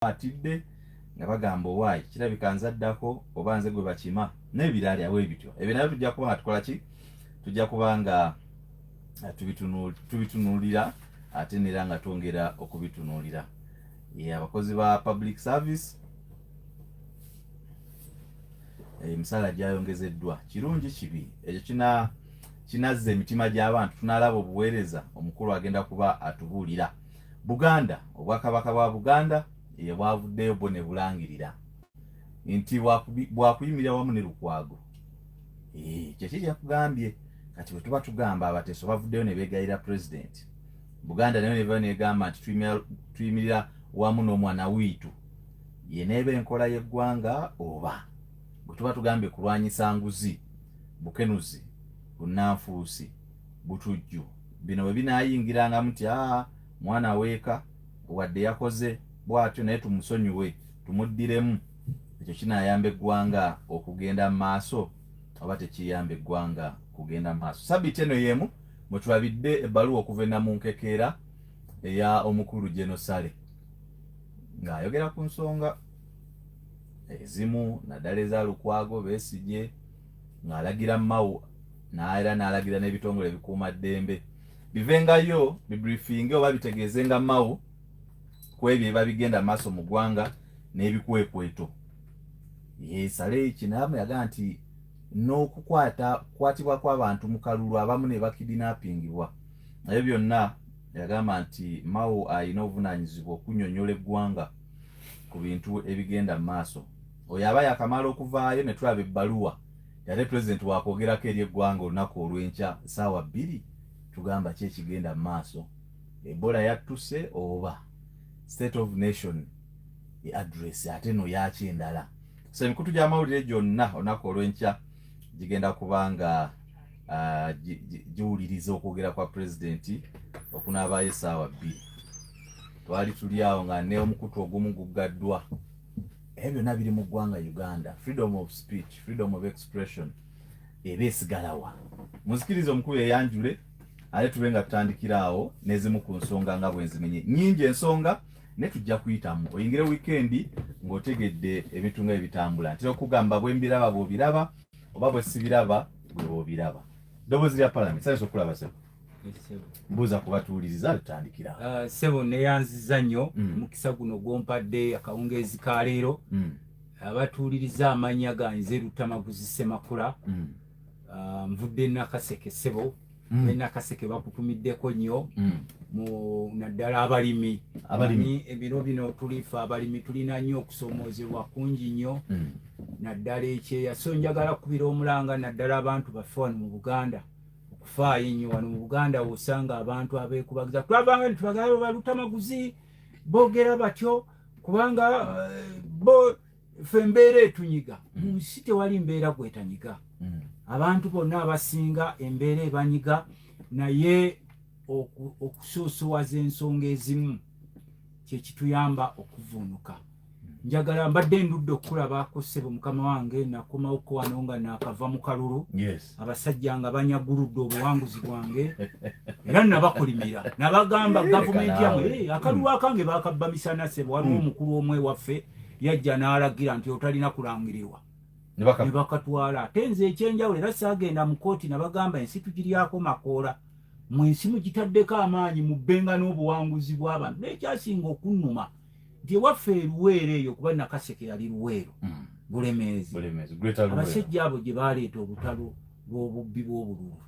Atidde nga bagamba, "Owaayi, kirabika nzaddako oba nze gwe bakima," n'ebirala awo ebityo. Ebyo nabyo tujja kuba nga tukola ki? Tujja kuba nga tubitunuulira ate nera nga twongera okubitunuulira. Ye abakozi ba public service, emisaala gyayongezeddwa. Kirungi, kibi? Ekyo kinazza emitima gy'abantu? Tunalaba obuweereza? Omukulu agenda kuba atubuulira. Buganda, Obwakabaka bwa Buganda ye bwavuddeyo bwo ne bulangirira nti bwakuyimirira wamu ne Lukwago. Kyeki kyakugambye kati bwe tuba tugamba Abateeso bavuddeyo ne beegayira Pulezidenti, Buganda nayo nevayo negamba nti tuyimirira wamu n'omwana wiitu. Yeneeba enkola y'eggwanga oba bwe tuba tugambye kulwanyisa nguzi, bukenuzi, bunnanfuusi, butujju, bino bwe binaayingirangamu nti aa mwana weeka wadde yakoze bw'atyo naye tumusonyiwe, tumuddiremu, ekyo kinaayamba eggwanga okugenda mu maaso oba tekiyamba eggwanga kugenda mu maaso? Sabiiti eno y'emu mwe tulabidde ebbaluwa okuva enamunkekeera eya omukulu Genosale ng'ayogera ku nsonga ezimu, naddala eza Lukwago, Besigye, ng'alagira Mao era n'alagira n'ebitongole ebikuuma ddembe bivengayo bibriefinge oba bitegeezenga Mao ku ebyo ebiba bigenda maaso mu ggwanga n'ebikwekweto. Yesale kinaamu yagamba nti n'okukwata kukwatibwa kw'abantu mu kalulu, abamu ne bakidnappingibwa, ebyo byonna yagamba nti Mao alina obuvunaanyizibwa okunyonyola eggwanga ku bintu ebigenda mu maaso. Oyo aba yakamala okuvaayo ne tulaba ebbaluwa ate Pulezidenti wakwogerako eri eggwanga olunaku olw'enkya saawa 2. Tugamba ki ekigenda mu maaso? Ebola yattuse oba State of Nation address ate no yaki endala? So emikutu gy'amawulire gyonna olunaku olw'enkya gigenda kuba nga giwuliriza okwogera kwa Pulezidenti okunaabaayo essaawa 2. Twali tuli awo nga ne omukutu ogumu guggaddwa. Ebyo byonna biri mu ggwanga Uganda. Freedom of speech, freedom of expression eba esigalawa? Muzikiriza omukulu yeyanjule ate tube nga tutandikira awo n'ezimu ku nsonga nga bwe nzimenye. Nnyingi ensonga naye tujja kuyitamu oyingire wiikendi ng'otegedde ebintu nga ebitambula. Ntera okugamba, bwe mbiraba bw'obiraba oba bwe sibiraba bwe bw'obiraba. Ddoboozi lya Palamenti, sayinza okulaba sebo, mbuuza kubatuwuliriza, tutandikira. Sebo, neyanziza nnyo mukisa guno gwompadde akawungeezi ka leero. Abatuwuliriza, amannya ganze Lutamaguzi Semakula. Nvudde Nakaseke, sebo. Nakaseke bakutumiddeko nnyo mu naddala abalimi. Abalimi. Ebiro bino tulife abalimi tulina nnyo okusoomoozebwa kungi nnyo, naddala ekyeya. So njagala kubira omulanga naddala abantu baffe wano mu Buganda okufaayo ennyo. Wano mu Buganda wosanga abantu abeekubagiza, twavanga nitubagamba Balutamaguzi boogera batyo kubanga bo ffe embeera etunyiga. Mu nsi tewali mbeera gwetanyiga. Abantu bonna abasinga embeera ebanyiga, naye okusoosowaza ensonga ezimu kyekituyamba okuvuunuka. Njagala mbadde ndudde okukulabako, ssebo mukama wange. Nakomawoko wano nga nakava mu kalulu. Abasajja nga banyaguludde obuwanguzi bwange, era nabakolimira, nabagamba gavumenti yamwe, akalulu akange bakabba misana, ssebo. Waliwo omukulu omwe waffe yajja n'alagira nti otalina kulangirirwa, ne bakatwala. Ate nze ekyenjawulo era saagenda mu kooti, nabagamba ensi tugiryako makoola, mwensi mugitaddeko amaanyi mubbenga n'obuwanguzi bw'abantu. Nekyasinga okunnuma nti ewaffe eruweero eyo, kuba Nakaseke yali Luweero, Bulemeezi, abasajja abo gye baleeta olutalo lw'obubbi bw'obululu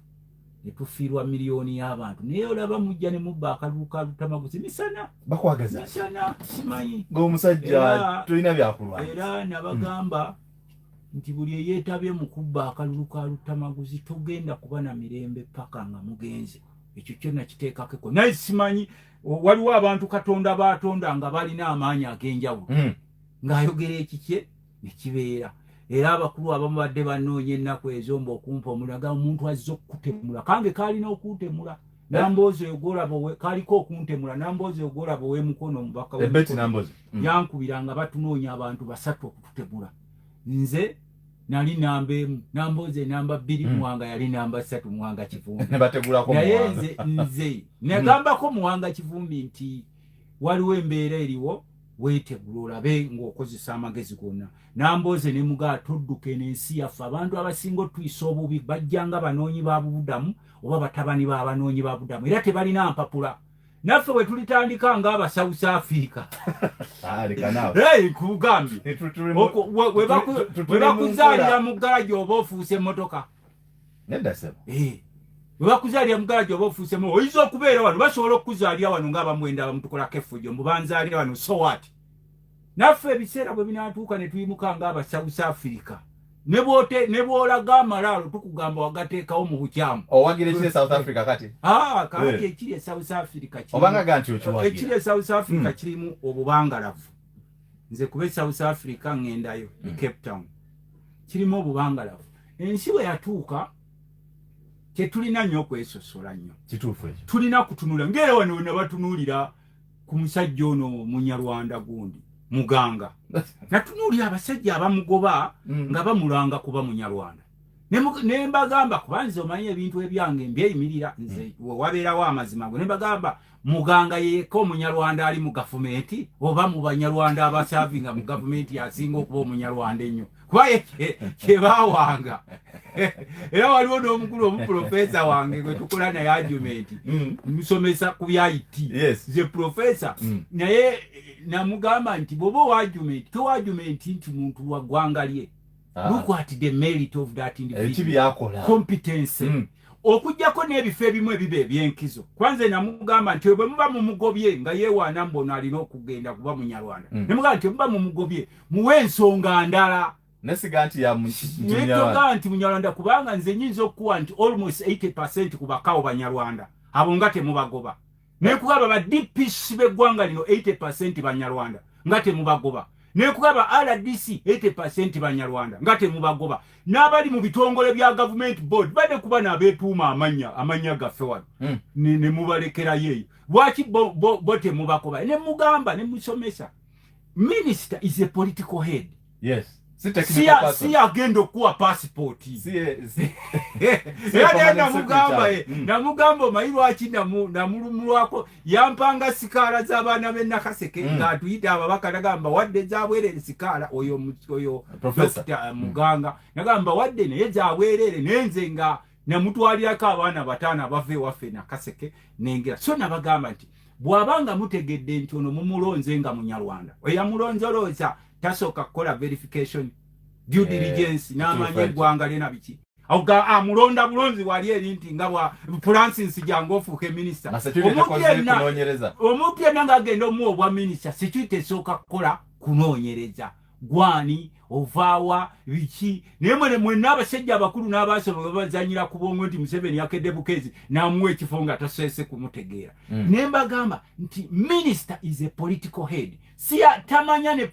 ne tufiirwa miliyoni y'abantu. Naye olaba mujja ne mubba akalulu ka Lutamaguzi misana. Bakwagaza. Misana, simanyi. Ng'omusajja tolina byakulwanyisa. Era nabagamba nti buli eyeetabye mu kubba akalulu ka Lutamaguzi togenda kuba na mirembe paka nga mugenze. Ekyo kyo nakiteekakeko, naye simanyi, waliwo abantu Katonda baatonda nga balina amaanyi ag'enjawulo, ng'ayogera ekikye ne kibeera. Era abakulu abamu badde banoonya ennaku ezo mba okumpa omulaga omuntu azze okukutemula. Kange kaalina okuntemula, Namboozi oyo gwolaba kaliko okuntemula. Namboozi oyo gwolaba ow'emukono, omubaka w'Emukono, yankubira nga batunoonya abantu basatu okututemula. Nze nali namba 1, Namboozi enamba 2, Muwanga yali namba 3, Muwanga Kivumbi. Naye nze nagambako Muwanga Kivumbi nti waliwo embeera eriwo. Weetegula olabe ng'okozesa amagezi gonna. Nambooze ne mugaa todduka eno ensi yaffe. Abantu abasinga otuyisa obubi bajjanga banoonyi ba bubudamu oba batabani b'abanoonyi ba budamu, era tebalina mpapula. Naffe bwe tulitandika ng'aba South Africa. Ah, leka naawe. Nkugambye, Tuli we mu bakuzaalira nkola. mu garagi oba ofuuse emmotoka. Nedda ssebo. Bwe bakuzaalira mu garagi oba ofuuse mu, oyinza okubeera wano, basobola okukuzaalira wano ng'abamwenda bamutukolako effujjo mbu banzaalira wano, so what? Naffe ebiseera bwe binaatuuka ne tuyimuka ng'aba South Africa, ne bw'olaga amalaalo tukugamba wagateekawo mu bukyamu. Owagira ekiri e South Africa kati? Ah, kakati ekiri e South Africa Obanga ga nti okiwagira. Ekiri e South Africa kirimu obubangalavu. Nze kuba e South Africa ŋŋendayo e Cape Town, kirimu obubangalavu. Ensi bwe yatuuka, tetulina nnyo okwesosola nnyo. Kituufu ekyo. Tulina kutunula ngaera wano wena batunuulira ku musajja ono Munyarwanda gundi Muganga, natunuulira abasajja abamugoba nga bamulanga kuba Munyarwanda. Ne mbagamba, kuba nze omanyi ebintu ebyange mbyeyimirira, nze wabeerawo amazima go. Ne mbagamba, Muganga yeyeka Omunyarwanda ali mu gavumenti, oba mu Banyarwanda abasavinga mu gavumenti asinga okuba Omunyarwanda ennyo, kuba ye kyebawanga. Era waliwo n'omukulu omuprofesa wange gwe tukola naye argument, musomesa ku bya IT, ze profesa, naye namugamba nti bw'oba owa argument, towa argument nti muntu wa ggwanga lye. Look at the merit of that individual. Eki byakola. Competence. Okugjako n'ebifo ebimu ebiba ebyenkizo. Kwanze namugamba nti bwe muba mumugobye nga yeewaana mbono alina okugenda kuba Munyarwanda, nemugamba nti muba mumugobye, muwe ensonga ndala. Nesiga nti ya nti Munyarwanda. Netoga nti Munyarwanda, kubanga nze nyinza okukuwa nti almost 80 ku bakawo Banyarwanda, abo nga temubagoba. Nekugamba ba DPC b'eggwanga lino 80 Banyarwanda, nga temubagoba. Nekugamba RDC 80 Banyarwanda, nga temubagoba. N'abali mu bitongole bya government board bade kuba n'abeetuuma amannya gaffe wano, ne mubalekerayo eyo. Lwaki bo temubagoba? Ne mugamba ne musomesa, minister is a political head. Si technical person. Si agenda okuwa passport. Si Era naye permanent namugamba secretary. Namugamba omanyi lwaki namulumulwako, yampanga sikaala z'abaana b'e Nakaseke, ng'atuyita ababaka, nagamba wadde zabwerere sikaala oyo oyo Professor. Dr. Muganga, nagamba wadde naye zabwerere, naye nze nga namutwalirako abaana bataano abava ewaffe Nakaseke nengera. So nabagamba nti bw'abanga mutegedde nti ono mumulonze nga Munyarwanda, eyamulonzolooza tasooka kukola verification, due diligence, n'amanya eggwanga lye na biki, awo amulonda bulonzi wali eri nti nga bwa Francis jangu ofuuke minisita. Na security Omuntu tekoze kunoonyereza. Omuntu yenna ng'agenda omuwa obwa minisita, security esooka kukola kunoonyereza, gwani, ovaawa, biki. Naye mwene mwenna abasajja abakulu n'abasoma babazanyira ku bwongo nti Museveni yakedde bukeezi n'amuwa ekifo nga taseese kumutegeera. Ne mbagamba nti minister is a political head, si tamanya ne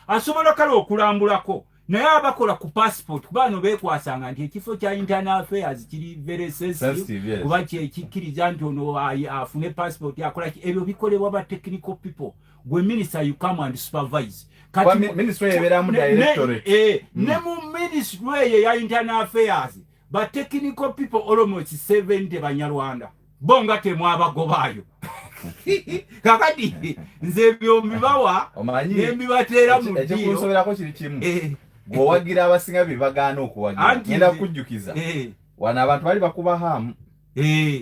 asobola kale okulambulako, naye abakola ku passport, kuba bano beekwasanga nti ekifo kya internal affairs kiri very sensitive, Sensitive, yes. kuba kyekikkiriza nti ono afune passport, akola ki, ebyo bikolebwa ba technical people. Gwe minister, you come and supervise. Kuba ministry ebeeramu directorate. Ne mu ministry eyo eya internal affairs, ba technical people almost 70 Banyarwanda, bo nga temwabagobaayo. Kakati nze ebyo mbibawa Omanyi, nembibateera mu ddiiro. Ekikunsoberako kiri kimu, gweowagira abasinga bye bagaana okuwagira. Anti Ngenda kukujjukiza, wano abantu bali bakuba Hamu,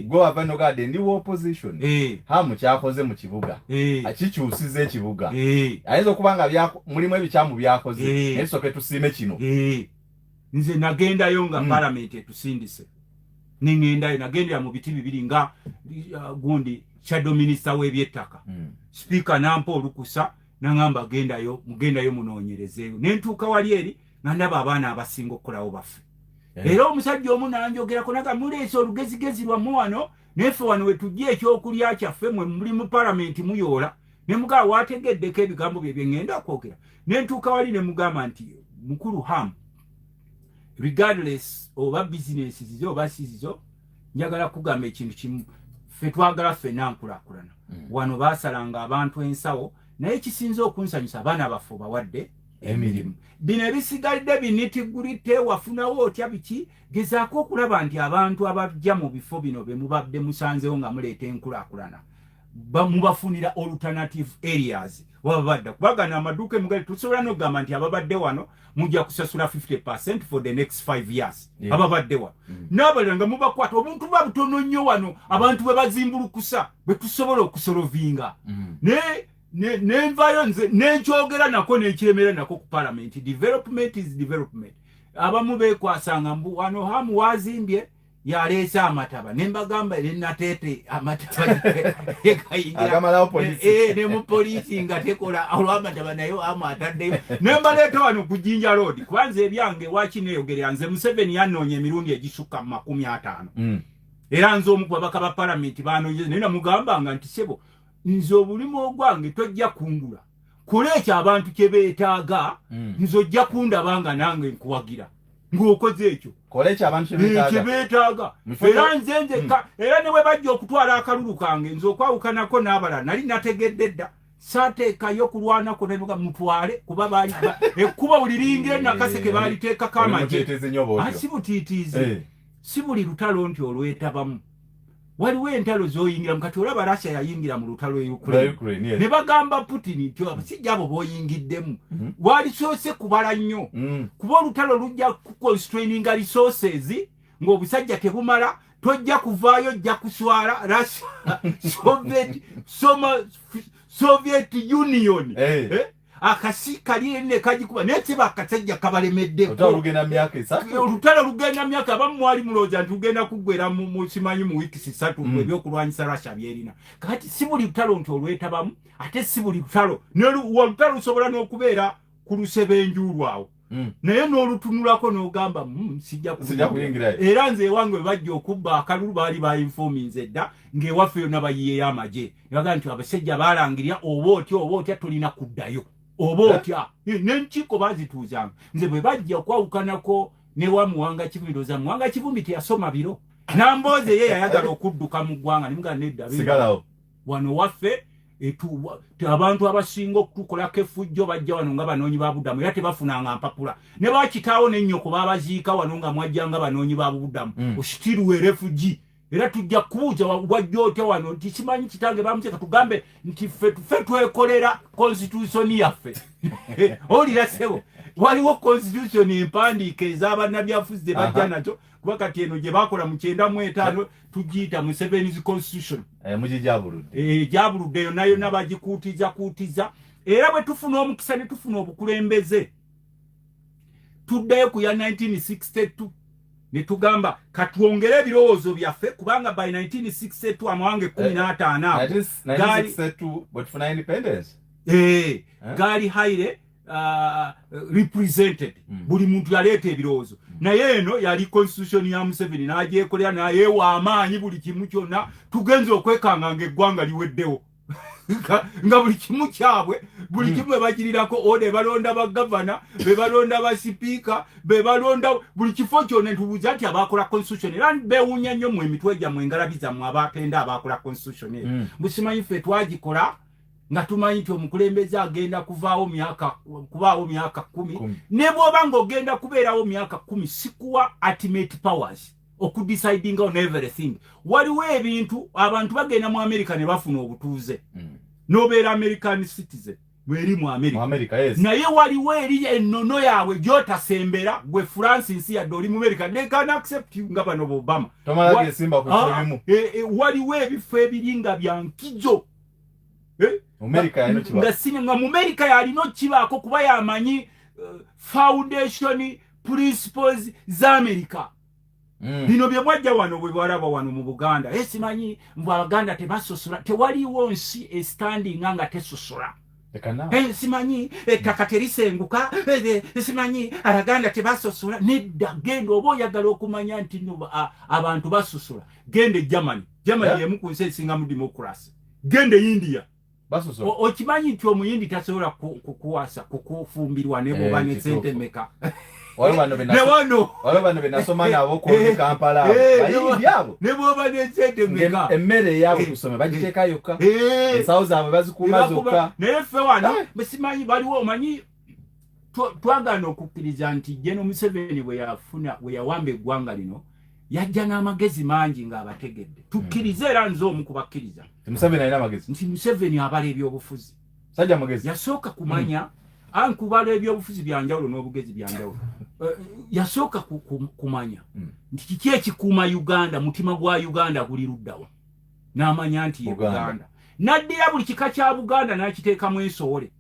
gwe wava nogadde ndi wa opposition. Hamu kyakoze mu kibuga akikyusiza ekibuga. Ayinza okuba nga mulimu ebikyamu byakoze, naye tusooke tusiime kino. Nze nagendayo nga palamenti etusindise, neŋŋendayo, nagendera mu biti bibiri nga gundi shadow minister w'ebyettaka. Sipiika nampa olukusa, naŋŋamba gendayo, mugendayo munoonyerezeeyo. Nentuuka wali eri nga ndaba abaana abasinga okukolawo baffe. Era omusajja omu nanjogerako naga muleese olugezigezi lwammwe wano, naffe wano wetujja ekyokulya kyaffe, mwe muli mu palamenti muyoola. Ne mugamba wategeddeko ebigambo bye bye ŋŋenda okwogera. Ne ntuuka wali ne mugamba nti mukulu Ham, regardless oba bizinesi zizo oba si zizo, njagala kugamba ekintu kimu: ffe twagala ffenna nkulaakulana. Wano baasalanga abantu ensawo, naye ekisinza okunsanyusa, abaana baffe obawadde emirimu. Bino ebisigalidde binitigulite, wafunawo otya, biki, gezaako okulaba nti abantu abajja mu bifo bino be mubadde musanzewo nga muleeta enkulaakulana, mubafunira alternative areas. Baba badda, kubanga n'amaduuka emugali tusobola n'okugamba nti ababadde wano mujja kusasula 50 for the next 5 years. Ababadde wano n'abalala nga mubakwata, obuntu buba butono nnyo wano, abantu bwe bazimbulukusa bwe tusobola okusolovinga. Naye nenvayo nze nenkyogera nako, nenkiremera nako ku palamenti. Development is development. Abamu bekwasanga mbu wano Hamu wazimbye yaleese amataba, nembagamba nenateete amataba Agamalawo poliisi. Ne mu poliisi nga tekola olw'amataba, naye Hamu ataddeyo nembaleeta wano ku Jinja Road. Kubanza ebyange waki neyogerera nze, Museveni yanoonya emirundi egisukka mu 50. Era nze omu ku babaka ba palamenti banoonyeza, naye namugambanga nti, "Sebo, nze obulimu ogwange tojja kungula, kola ekyo abantu kye beetaaga. Nze ojja kundaba nga nange nkuwagira ng'okoze ekyo." Kola ekyo abantu kye kye beetaaga. Beetaaga. Era nze nzekka, era ne bwe bajja okutwala akalulu kange, nze okwawukanako n'abalala nali nategedde dda, saateekayo kulwanako nenuga mutwale, kuba baali ekkuba buli lingira Nakaseke baaliteekako Oli amagye. mutiitiizi nnyo bw'otyo. Ah, si butiitiizi. Si buli lutalo nti olwetabamu, waliwo entalo z'oyingiramu. Kati olaba Russia yayingira mu lutalo e Lwa Ukraine. Ukraine, yes. Ne bagamba Putin nti abasajja abo b'oyingiddemu walisoose kubala nnyo, kuba olutalo lujja kuconstraininga resources ng'obusajja tebumala, tojja kuvaayo, ojja kuswala. Russia, Soviet, Soviet Union. Eh? Akasi kali enne kagikuba, naye kiba akasajja kabalemeddeko. Olutalo lugenda myaka 3. Olutalo lugenda myaka, abamu mwali mulowooza nti lugenda kuggwera mu simanyi mu wiikisi 3. Ebyokulwanyisa Russia byerina kakati, si buli lutalo nti olwetabamu, ate si buli lutalo. Olutalo lusobola n'okubeera ku lusebenju lwawo, naye n'olutunulako n'ogamba, sijja Sijja kuyingirayo." Era nze ewange bwe bajja okubba akalulu, baali bainfominze dda ng'ewaffe yonna bayiyeyo amagye, ne bagamba nti abasajja balangirira, oba otya oba otya tolina kuddayo, oba otya. N'enkiiko bazituuzanga. Nze bwe bajja okwawukanako newa Muwanga Kivumbi, ndowooza Muwanga Kivumbi teyasoma biro Nambooze, ye yayagala okudduka mu ggwanga, nemugamba nedda, beera Sigalawo. wano waffe. Abantu abasinga okutukolako effujjo bajja wano nga banoonyi ba buddamu, era tebafunanga mpapula, ne bakitaawo nennyoko babaziika wano nga mwajja nga banoonyi ba buddamu. Still refugee, era tujja kubuuza wajja otya wano nti simanyi kitange bamuteeka. Tugambe nti ffe twekolera constitution yaffe. Owulira ssebo, waliwo constitution empandiika ez'abannabyafuzi ze bajja nazo, kuba kati eno gye bakola mu 95 tugiyita Museveni's constitution. Eh, mugijabuludde. Gyabuludde yonna yonna, bagikuutiza kuutiza. Era bwe tufuna omukisa ne tufuna obukulembeze, tuddayo ku ya 1962 ne tugamba katwongere ebirowoozo byaffe, kubanga by 1962 amawanga 15 ago 1962 bwe tufuna independence. Eh, gaali highly represented. Buli muntu yaleeta ebirowoozo, naye eno yali constitution ya Museveni n'agyekolera, nayewa amaanyi buli kimu kyonna. Tugenza okwekanga nga eggwanga liweddewo, nga buli kimu kyabwe, buli kimu be bagirirako oda, bebalonda bagavana, bebalonda basipiika, bebalonda buli kifo kyonna. Ntubuuza nti abakola constitution, era bewuunya nnyo mu emitwe gyammwe, engalabi zammwe, abatenda abakola constitution eyo. Busimanyi ffe twagikola nga tumanyi nti omukulembeze agenda kuvaawo myaka kubaawo myaka 10. 10. Ne bw'oba ng'ogenda kubeerawo myaka 10, sikuwa ultimate powers okudecidinga on everything. Waliwo ebintu abantu bagenda mu America ne bafuna obutuuze, n'obeera American citizen mweri mu Mu America. America, yes. Naye waliwo eri ennono yaabwe gy'otasembera gwe Francis, yadde oli mu America, they can accept you nga bano Obama. Tomala gesimba ku bifo Ah, bimu. Waliwo ebifo ebiri nga bya nkizo. Eh? America yalina kiba. Nga sina nga mu America yalina okibaako, kuba yamanyi foundation principles za America. Bino bye mwajja wano bwe balaba wano mu Buganda, simanyi mbu Abaganda tebasosola. Tewaliwo nsi estandinga nga tesosola. Leka naawe. Simanyi ettaka terisenguka, simanyi Abaganda tebasosola. Nedda, genda oba oyagala okumanya nti no abantu basosola, genda e Germany. Germany emu ku nsi esingamu democracy. Genda e India. Basosola. Okimanyi nti Omuyindi tasobola kukuwasa, kukufumbirwa ne bwoba ne sente meka? Waliwo bano be Ne wano waliwo bano be nasoma nabo ku Kampala abo. Bayindi abo. Ne bwoba ne sente meka. Emmere eyaabwe ku ssomero bagiteeka yokka. Ensawo zaabwe bazikuuma zokka. Naye ffe wano simanyi baliwo omanyi twagaana okukkiriza nti General Museveni bwe yafuna, bwe yawamba eggwanga lino, yajja n'amagezi mangi ng'abategedde. Tukkirize, era nze omu kubakkiriza Museveni alina amagezi. nti Museveni abala ebyobufuzi. Sajja mugezi. Yasooka kumanya ankubala ebyobufuzi byanjawulo n'obugezi byanjawulo. Yasooka kumanya nti kiki ekikuuma Uganda, mutima gwa Uganda guli luddawa, n'amanya nti ye Buganda. N'addira buli kika kya Buganda n'akiteekamu ensowole,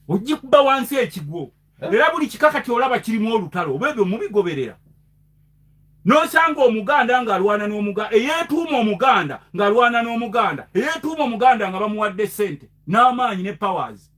ogikuba wansi ekigwo. Era buli kika kati olaba kirimu olutalo, oba ebyo mubigoberera, n'osanga Omuganda ng'alwana n'Omuganda, eyeetuuma Omuganda ng'alwana n'Omuganda, eyeetuuma Omuganda nga bamuwadde ssente n'amaanyi ne powers.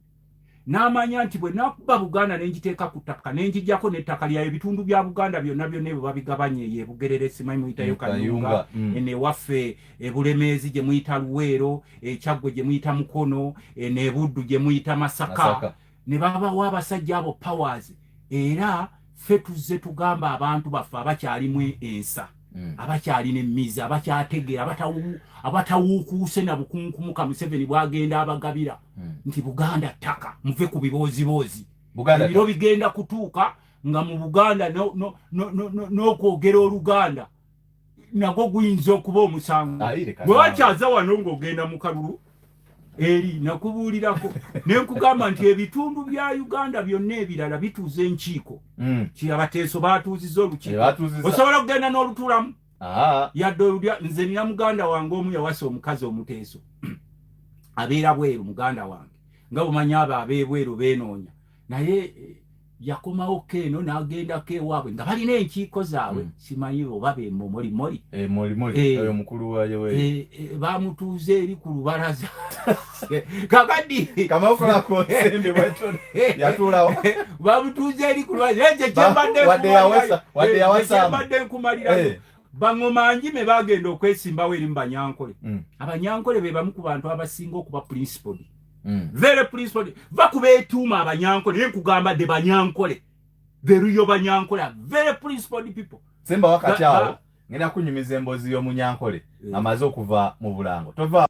N'amanya nti bwe nakuba Buganda ne ngiteeka ku ttaka ne ngijjako n'ettaka lyayo, ebitundu bya Buganda byonna byonna ebyo babigabanye, eyo ebugerere simanyi muyitayo Kayunga, eno ewaffe ebulemeezi gye muyita Luweero, Ekyaggwe gye muyita Mukono, eno Ebuddu gye muyita Masaka, ne babawa abasajja abo powers. Era ffe tuzze tugamba abantu baffe abakyalimu ensa, abakyalina emizi, abakyategeera, abatawuukuuse na bukunkumuka Museveni bwagenda abagabira, nti Buganda ttaka, muve ku bibooziboozi. Ebiro bigenda kutuuka nga mu Buganda n'okwogera Oluganda nagwo guyinza okuba omusango. Bwe wakyaza wano ng'ogenda mu kalulu eri, nakubuulirako ne nkugamba nti ebitundu bya Uganda byonna ebirala bituuza enkiiko. Abateeso batuuziza olukiiko, osobola okugenda n'olutuulamu yadde olulya. Nze nina muganda wange omu yawasa omukazi Omuteeso, abeera bweru. Muganda wange nga bumanyi abo ab'ebweru beenoonya, naye yakomawo keeno n'agendako ewaabwe nga balina enkiiko zaabwe. Simanyi oba bemomolimoli. Bamutuuza eri ku lubalaza kakati bamutuuza eri ku lubalaza. Kyembadde nkumalirayo, baŋomanjime bagenda okwesimbawo eri mu Banyankole. Abanyankole be bamu ku bantu abasinga okuba principled, very principled. Va kubeetuuma Abanyankole, naye nkugamba the Banyankole, the real Banyankole are very principled people. Semba wakati awo ngenda kunyumiza emboozi y'Omunyankole amaze okuva mu bulango. Tova.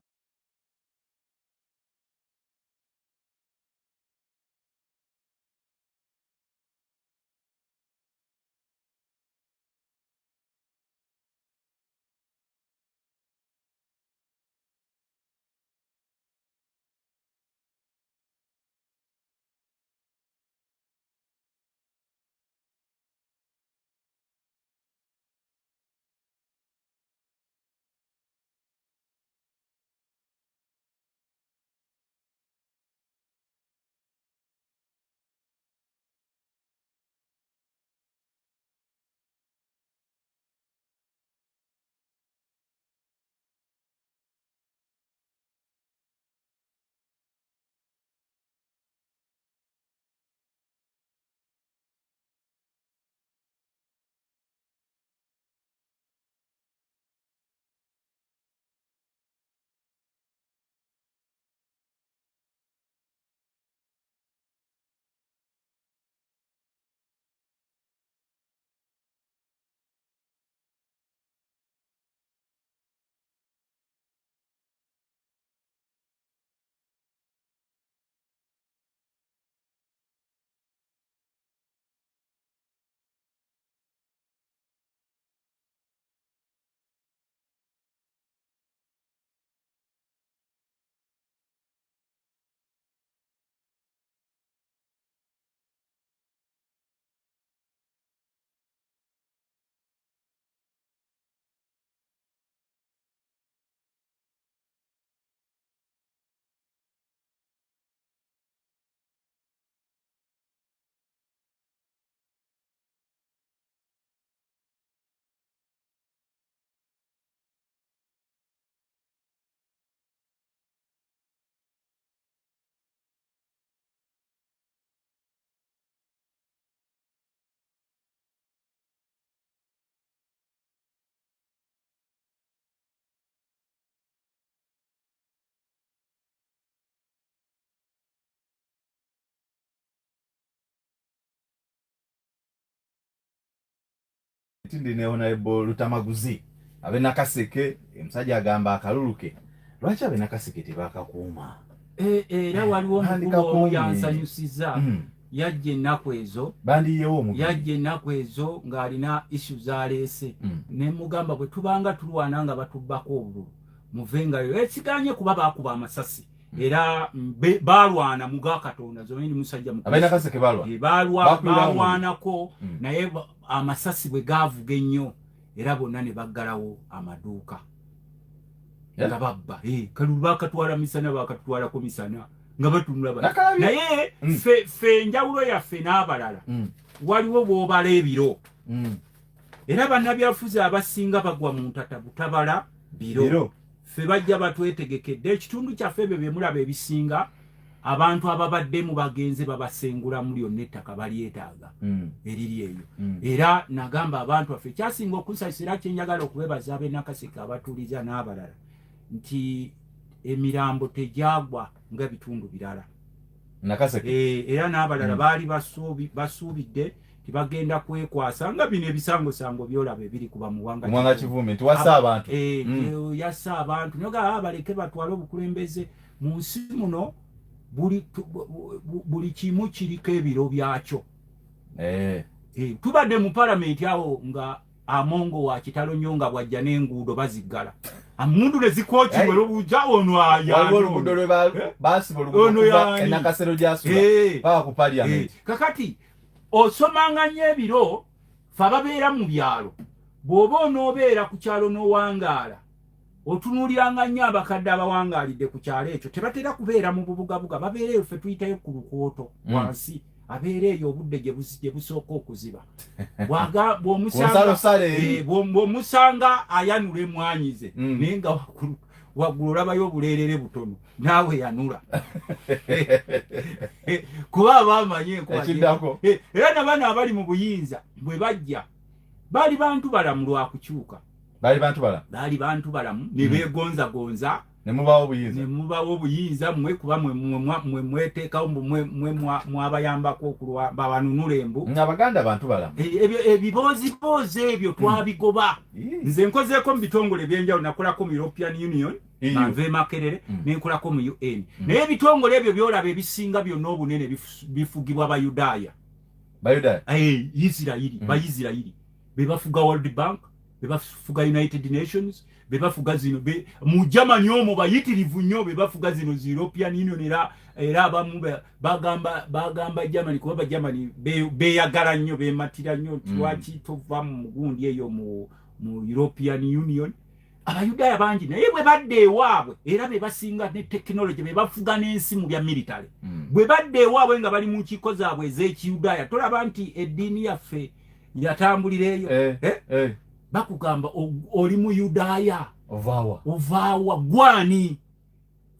Ndi ne Honorable Lutamaguzi abe Nakaseke. Omusajja agamba akalulu ke, lwaki abe Nakaseke tebakakuuma? Era waliwo omukulu omu yansanyusiza, yajja ennaku ezo. Bandiyewo omubiri. Yajja ennaku ezo ng'alina issue zaleese, ne mugamba bwe tubanga tulwana nga batubbako obululu, muvengayo. Ekiganye kuba bakuba amasasi. Era balwana muga Katonda zoyini musajja mukulu balwa e, balwanako naye amasasi bwe gavuga ennyo era bonna ne baggalawo amaduuka nga babba. Kalulu bakatwala misana, bakatutwalako misana nga batunula. Naye ffe enjawulo yaffe n'abalala, waliwo bw'obala ebiro, era bannabyafuzi abasinga bagwa mu ntata butabala biro. Ffe bajja batwetegekedde ekitundu kyaffe. Ebyo bye mulaba ebisinga abantu ababaddemu bagenze babasengulamu lyonna ettaka balyetaaga eriri eyo. Era nagamba abantu baffe, kyasinga okunsasira, era kyenjagala okubebaza ab'enakaseke abatuliza n'abalala, nti emirambo tegyagwa nga bitundu birala. Nakaseke. Era n'abalala baali basuubidde tibagenda kwekwasa nga bino ebisangosango byolaba ebiri kuba Muwanga Muwanga Kivumbi nti wassa abantu. Yassa abantu naye ga baleke batwale obukulembeze mu nsi muno. Buli kimu kiriko ebiro byakyo. Tubadde mu palamenti awo nga Amongo wa kitalo nnyo, nga bwajja n'enguudo baziggala, amundu ne zikookibwa era obuja ono. Waliwo oluguudo lwe basiba oluguudo Ono okuva yani. Enakasero gyasula paka ku parliament. Kakati osomanga nnyo ebiro. Fe ababeera mu byalo, bw'oba onoobeera ku kyalo n'owangaala, otunuuliranga nnyo abakadde abawangaalidde ku kyalo ekyo. Tebatera kubeera mu bubugabuga, babeera eyo ffe tuyitayo ku lukooto wansi, abeera eyo obudde gye busooka okuziba. Ku nsalosalo eri. Bw'omusanga ayanula emwanyize, naye nga waggulu olabayo obuleerere butono, naawe yanula kuba aba amanyi enkuba. Ekiddako. Era nabano abali mu buyinza bwe bajja baali bantu balamu lwakukyuka. Baali bantu balamu. Baali bantu balamu ne beegonzagonza. Ne mubawo obuyinza. Ne mubawo obuyinza mmwe, kuba mwe mweteekawo mbu mwe mwabayambako okulwa babanunula embu. Abaganda bantu balamu. Ebyo ebibooziboozi ebyo twabigoba. Nze nkozeeko mu bitongole ebyenjawulo, nakolako mu European Union EU. nga nva e Makerere, nenkolako mu UN, naye ebitongole ebyo byolaba ebisinga byonna obunene bifugibwa Bayudaaya. Bayudaaya. Isirayiri. Bayisirayiri be bafuga World Bank, be bafuga United Nations, be bafuga zino mu Germany omwo bayitirivu nnyo, be bafuga zino zi European Union. Era abamu bagamba Germany, kuba Bagermany beeyagala nnyo, beematira nnyo nti lwaki tova mu mugundi eyo mu European Union. Abayudaaya bangi, naye bwe badda ewaabwe era be basinga ne tekinologi, be bafuga n'ensi mu bya military. Bwe badda ewaabwe nga bali mu nkiiko zaabwe ez'ekiyudaaya, tolaba nti eddiini yaffe yatambulira eyo? Eh, Eh? eh. Bakugamba oli muyudaaya. Ovaawa? Ovaawa gwani?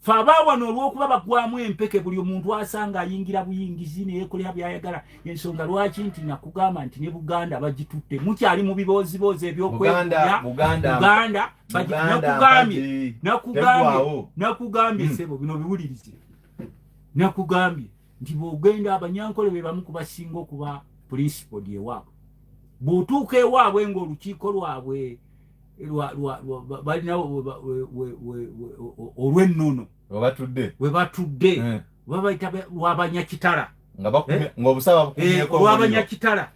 Fe abaawano olw'okuba bagwamu empeke, buli omuntu asanga ayingira buyingizi neyekolera byayagala. Ensonga lwaki nti nakugamba nti ne Buganda bagitutte, mukyali mu bibooziboozi Buganda ebyokwegumya. Buganda. Buganda Buganda nakugambye mpagi. Nakugambye. Teggwawo. Nakugambye, sebo, bino biwulirize. Nakugambye nti bw'ogenda Abanyankole be bamu kubasinga okuba principled ewaabwe. Bw'otuuka ewaabwe ng'olukiiko lwabwe balina olw'ennono we batudde, we batudde, babayita lwabanyakitala. Nga bakumye ng'obusaba bukumyeko omuliro. Lwabanyakitala.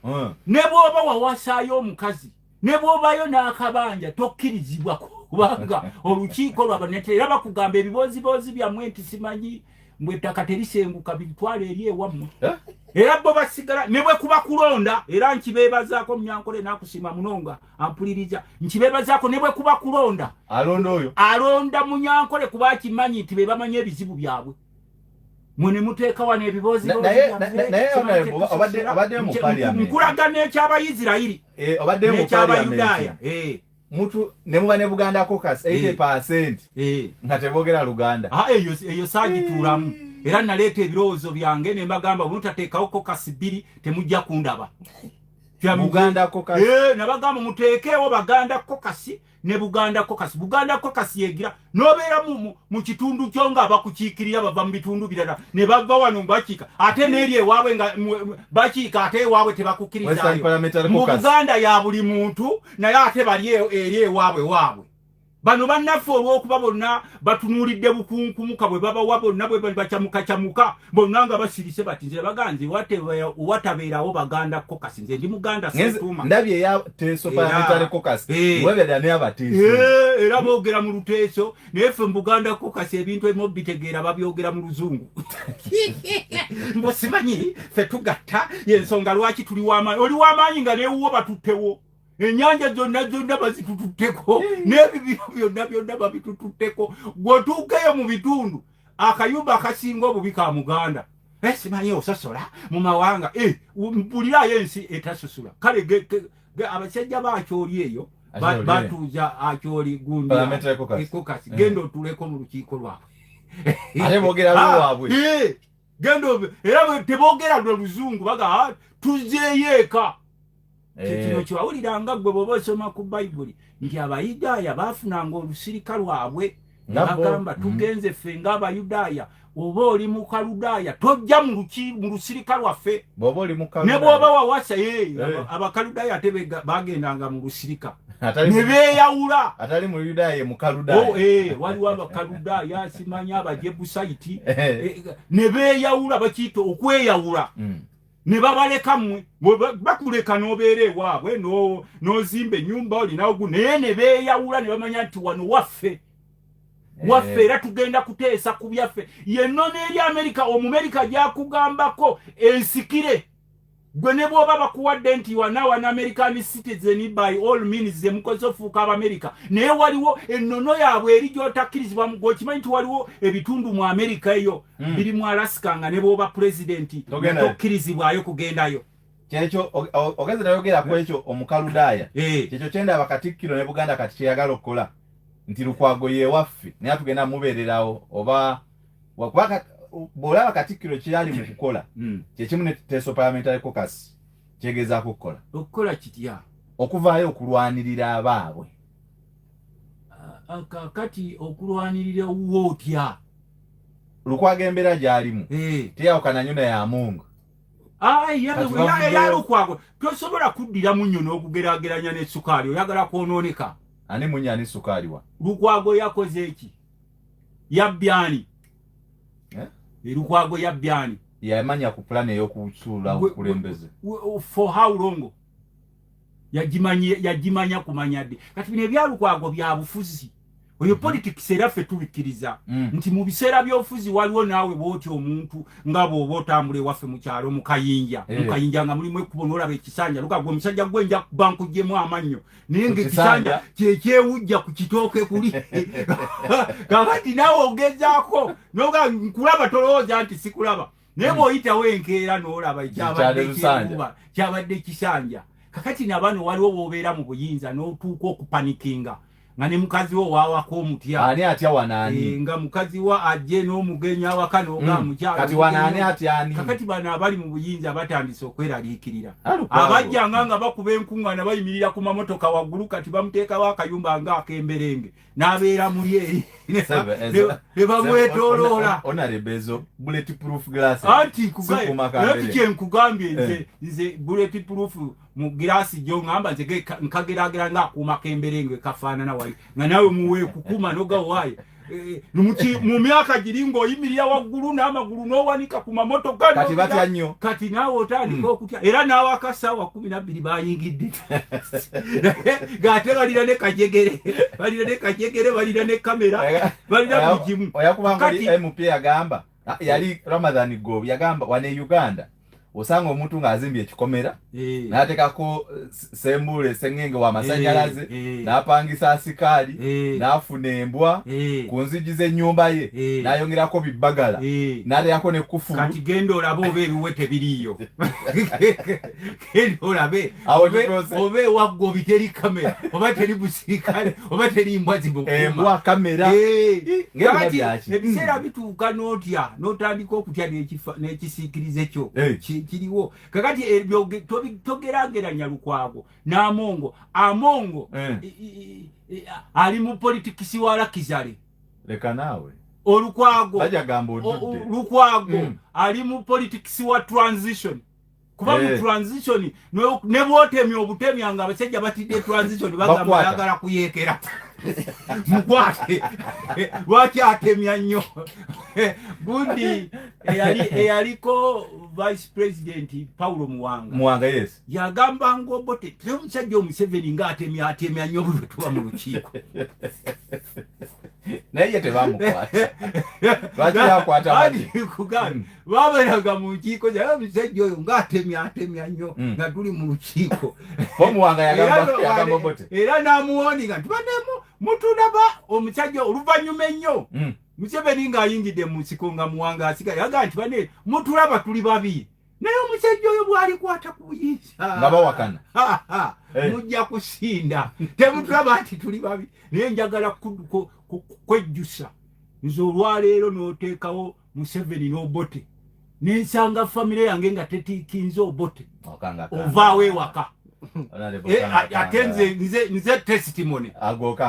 Ne bw'oba wawasaayo omukazi, ne bw'obayo n'akabanja, tokkirizibwa, kubanga olukiiko lwabanyakitala. Era bakugamba ebibooziboozi byammwe nti simanyi mbwe ettaka terisenguka, bitwala eri ewammwe. Eh? Era bo basigala ne bwe kuba kulonda. Era nkibeebazaako, Munyankole nakusiima munonga ampuliriza, nkibeebazaako, ne bwe kuba kulonda alonda oyo. Alonda Munyankole, kuba akimanyi nti be bamanyi ebizibu byabwe. Mwe ne muteeka wano ebibooziboozi Naye honorable, obadde mu parliament. Nkulaga n'ekyabayisirayiri Obadde mu n'ekyabayudaaya. parliament. Mutu ne muba ne Buganda Caucus 80% nga teboogera Luganda. Ah, eyo saagituulamu, era naleeta ebirowoozo byange ne mbagamba bwe mutateekawo caucus bbiri temujja kundaba. Buganda Caucus. Nabagamba muteekeewo Baganda Caucus ne Buganda Caucus. Buganda Caucus yegira n'obeera mu kitundu kyo nga abakukiikirira bava mu bitundu birala, ne bava wano bakiika ate n'eri ewaabwe nga bakiika ate ewaabwe Western tebakukkirizaayo. Parliamentary Mu Caucus. Buganda ya buli muntu, naye ate bali eri ewaabwe waabwe. Bano bannaffe olw'okuba bonna batunuulidde bukunkumuka bwe babawa, bonna bwe bakyamukacamuka bonna nga basirise bati, nze baganzi watabeerawo Baganda caucus. Nze ndi Muganda, setuuma. Ndabye eya Teeso Parliamentary Caucus. Webera naye Abateeso. Era boogera mu Luteeso, naye ffe mu Buganda Caucus ebintu ebimu bitegeera babyogera mu Luzungu. Mbu simanyi ffe tugatta, yensonga lwaki tuli w'amaanyi. Oli w'amaanyi nga newuwo batuttewo, ennyanja zonna zonna bazitututteko, n'ebibiro byonna byonna babitututteko. Gweotuukeyo mu bitundu, akayumba akasinga obubi ka Muganda. Simanyi ososola mu mawanga, mpulirayo ensi etasosola. Kale abasajja bakyoli eyo batuuza Akyoli gundi caucus, genda otuleko mu lukiiko lwabwe. Ate boogera lwabwe. Genda, era teboogera lwe Luzungu, baga tuzeeyo eka. Kino kyewawuliranga gwe bw'oba osoma ku Bayibuli nti Abayudaaya baafunanga olusirika lwabwe, nebagamba, "Tugenze ffe ng'Abayudaaya." Oba oli Mukaludaaya, tojja mu lusirika lwaffe. Ne bw'oba wawasa Abakaludaaya, ate bagendanga mu lusirika ne beeyawula. Waliwo Abakaludaaya, simanya Abajebusayiti, ne beeyawula, bakiyita okweyawula. Ne babaleka mmwe, bakuleka n'obeera ewaabwe, n'ozimba ennyumba olinawo, naye ne beeyawula ne bamanya nti wano waffe, waffe, era tugenda kuteesa ku byaffe. Yennono eri Amerika, Omumerika gyakugambako ensikire gwe ne bw'oba bakuwadde nti wana wana American citizen, by all means zemukozesa ofuuka Abamerika, naye waliwo ennono yaabwe eri gy'otakkirizibwa. Gweokimanyi nti waliwo ebitundu mu Amerika eyo biri mu Alaska nga ne bw'oba pulezidenti tokkirizibwayo kugendayo. Kyekyo ogenze nayogera ku ekyo Omukaludaaya. Kyekyo kyendaba Katikkiro ne Buganda kati kyeyagala okukola nti Lukwago yewaffe, naye atugenda mubeererawo oba kuba bw'olaba Katikkiro kyeyali mu kukola kyekimu ne Teso Parliamentary Caucus kyegezaako okukola. Okukola kitya? Okuvaayo okulwanirira abaabwe. Kakati okulwanirira wuwo otya? Lukwago embeera gy'alimu teyawukana nnyo naye Amungu. Lukwago tosobola kuddira munnyo n'okugerageranya ne sukaali, oyagala kwonooneka. Ani munnyo, ani sukaali wa? Lukwago yakoze eki? Yabbyani? Lukwago yabbyani? Yamanya ku pulani ey'okusuula obukulembeze. For how long yagimanya? Kumanya ddi? Kati bino ebyalukwago bya bufuzi oyo politics, era ffe tubikkiriza nti mu biseera by'obufuzi waliwo naawe bwoti omuntu nga bw'oba otambula ewaffe mu kyalo mu kayinja, mu kayinja nga mulimu ekkubo, n'olaba ekisanja lukagwe, omusajja gwe nja kuba nkugyemu amannyo, naye nga ekisanja kyekyewujja ku kitooke kuli. Kakati naawe ogezaako noga nkulaba, tolowooza nti sikulaba, naye bw'oyitawo enkeera n'olaba ekyabadde kyewuba kyabadde kisanja. Kakati nabano waliwo w'obeera mu buyinza n'otuuka okupanikinga nga ne mukazi wo waawaka omutya. Ani atya wanaani? Nga mukazi wa ajje n'omugenyi awaka n'oga mukyalo. Kati wanaani atya ani? Kakati bano abali mu buyinza batandise okweraliikirira. Abajjanga nga bakuba enkuŋŋaana, bayimirira ku mamotoka waggulu, kati bamuteekawo akayumba nga ak'emberenge n'abeera muli eri ne bamwetooloola. Honorable, bullet proof glass. Anti kyenkugambye, nze nze bullet proof mu girasi gyo ngamba nze nkageragera ng'akuuma k'emberenge kafaanana wali nga nawe muwe kukuma nogawaayo mu myaka giri ng'oyimirira waggulu n'amagulu n'owanika ku mamotoka. Kati batya nnyo. Kati naawe otandika okutya, era n'awaka saawa 12 bayingidde ng'ate balina ne kajegere, balina ne kajegere, balina ne kamera, balina buli kimu. Oyakubanga oli MP yagamba, yali Ramadhan Gob, yagamba wane Uganda osanga omuntu ng'azimbye ekikomera n'ateekako sembule sengenge w'amasanyalaze, n'apangisa asikaali, n'afuna embwa ku nzigi z'ennyumba ye, n'ayongerako bibbagala, n'ateekako ne kufulu. Kati genda olabe oba ebiwe tebiriiyo, genda olabe oba ewaggobi teri kamera, oba teri musirikale, oba teri mbwa zimukuuma. Embwa, kamera. Kati ebiseera bituuka n'otya, n'otandika okutya n'ekisiikirize kyo kiriwo. Kakati togerageranya Lukwago n'Amongo. Amongo ali mu politics wa luxury. Leka naawe. Olukwago bajagamba odudde. Lukwago ali mu politics wa transition, kuba mu transition ne bwotemya obutemya nga abasajja batidde transition, bagamba Bakwata. bayagala kuyeekera. Mukwate, lwaki atemya nnyo? Gundi eyaliko vice president Paulo Muwanga. Muwanga, yes. Yagamba nga Obote, omusajja Omuseveni ng'atemya atemya nnyo bwe tuba mu lukiiko. Naye ye tebamukwata, lwaki yakwata? Kugambye, babeeraga mu nkiiko zaye, omusajja oyo ng'atemya atemya nnyo nga tuli mu lukiiko. Muwanga yagamba Obote. Era n'amuwoninga nti banemu mutulaba omusajja. Oluvannyuma ennyo, Museveni ng'ayingidde mu nsiko, nga Muwanga asigaye, yagaa nti bane mutulaba tuli babi, naye omusajja oyo bw'alikwata ku buyinza nga bawakana. Mujja kusinda. Temutulaba nti tuli babi, naye njagala kwejjusa nze olwaleero n'oteekawo Museveni n'Obote, nensanga famire yange nga tetiikinze Obote, ovaawo ewaka. Ate nze testimony,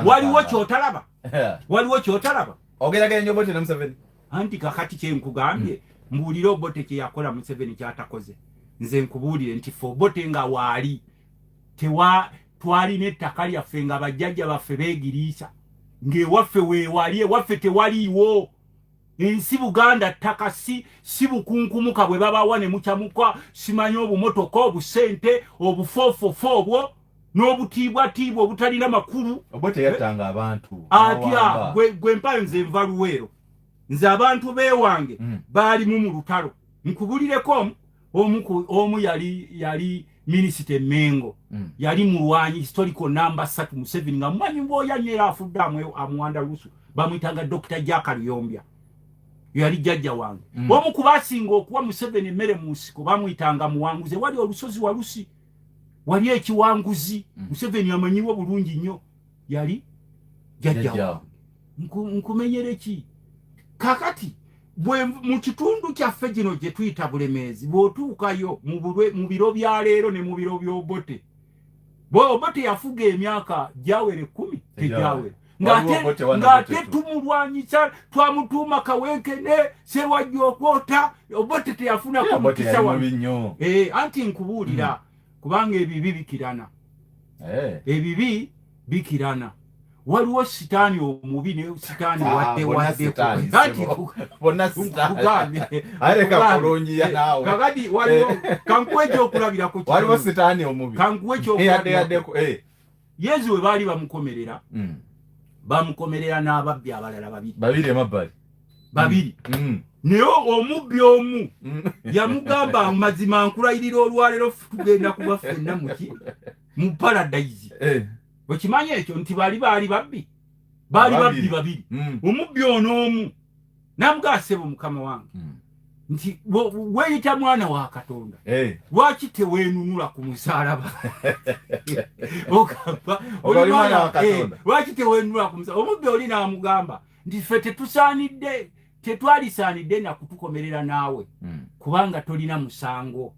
waliwo kyotalaba, waliwo kyotalaba. Ogeraganya Obote ne Museveni? Anti kakati kyenkugambye, mbuulire Obote kyeyakola Museveni kyatakoze. Nze nkubuulire nti fe Obote nga waali tewa twalina ettaka lyaffe nga bajjajja baffe beegiriisa, ng'ewaffe weewali, ewaffe tewaliiwo. Ensi Buganda ttaka, si bukunkumuka bwe babawa ne mukyamuka, simanyi obumotoka, obusente obufoofofo obwo n'obutiibwatiibwa obutalina makulu. Obote yattanga abantu. Atya? Gwe mpayo, nze nva Luweero, nze abantu beewange baalimu mu lutalo. Nkubulireko omu yali minisita emengo, yali mulwanyi historical namba 3 Museveni nga mumanyi bwoyanye, era afudde amuwanda lusu, bamwyitanga Dr Jack Luyombya, yali jjajja wange. Omu ku basinga okuwa Museveni emmere mu nsiko bamwyitanga Muwanguzi. Wali olusozi Walusi, wali ekiwanguzi. Museveni amanyiwo bulungi nnyo, yali jjajja wange. Nkumenyere ki kakati bwe mu kitundu kyaffe gino gye tuyita Bulemeezi, bw'otuukayo mu biro bya leero ne mu biro by'Obote, Obote yafuga emyaka gyawera 10, tegyawera, ng'ate tumulwanyisa, twamutuuma Kawenkene Serwajja okwota. Obote teyafunako mukisa wano. Anti nkubuulira, kubanga ebibi bikirana, ebibi bikirana. Waliwo sitaani omubi ne sitaani wadde wadde. Kakati waliwo, kankuwa ekyokulabirako. Waliwo sitaani omubi. Kankuwa ekyokulabirako. Yesu we baali bamukomerera, bamukomerera n'ababbi abalala babiri. Babiri emabbali. Babiri. Naye omubbi omu yamugamba, "Mazima nkulayirira olwaleero tugenda kuba ffenna muki mu paradise." Okimanyi ekyo nti baali babbi, baali babbi babiri. Omubbi ono omu namugaa, "Ssebo mukama wange, nti weeyita mwana wa Katonda, lwaki teweenunula ku musalaba?" Ogamba lwaki teweenunula ku musalaba? Omubbi oli n'amugamba nti ffe tetusaanidde, tetwalisaanidde nakutukomerera naawe, kubanga tolina musango,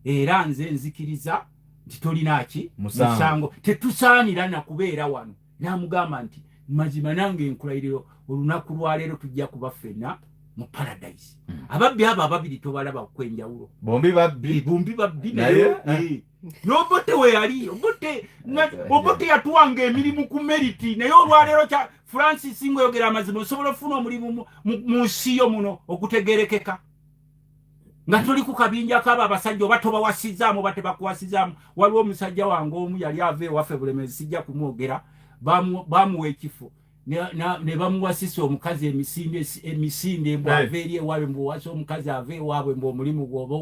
era nze nzikiriza nti tolina ki musango, tetusaanira nakubeera wano. N'amugamba nti, "Mazima nange nkulayiriro, olunaku lwaleero tujja kuba ffenna mu paradise." Ababbi abo ababiri tobalaba kwenjawulo? Bombi babbi. Bombi babbi. Naye n'Obote we yali, Obote yatuwanga emirimu ku merit, naye olwaleero kya Francis, ngaoyogera amazima, osobola okufuna omulimu mu nsi yo muno okutegerekeka nga tuli ku kabinja kabo abasajja, oba tobawasizaamu oba tebakuwasizaamu. Waliwo omusajja wange omu yali ava ewaffe Bulemezi, sijja kumwogera, bamuwa ekifo ne bamuwasisa omukazi emisinde emisinde, mbu ava eri ewaabwe, mbu owasa omukazi ava ewaabwe, mbu omulimu gwoba.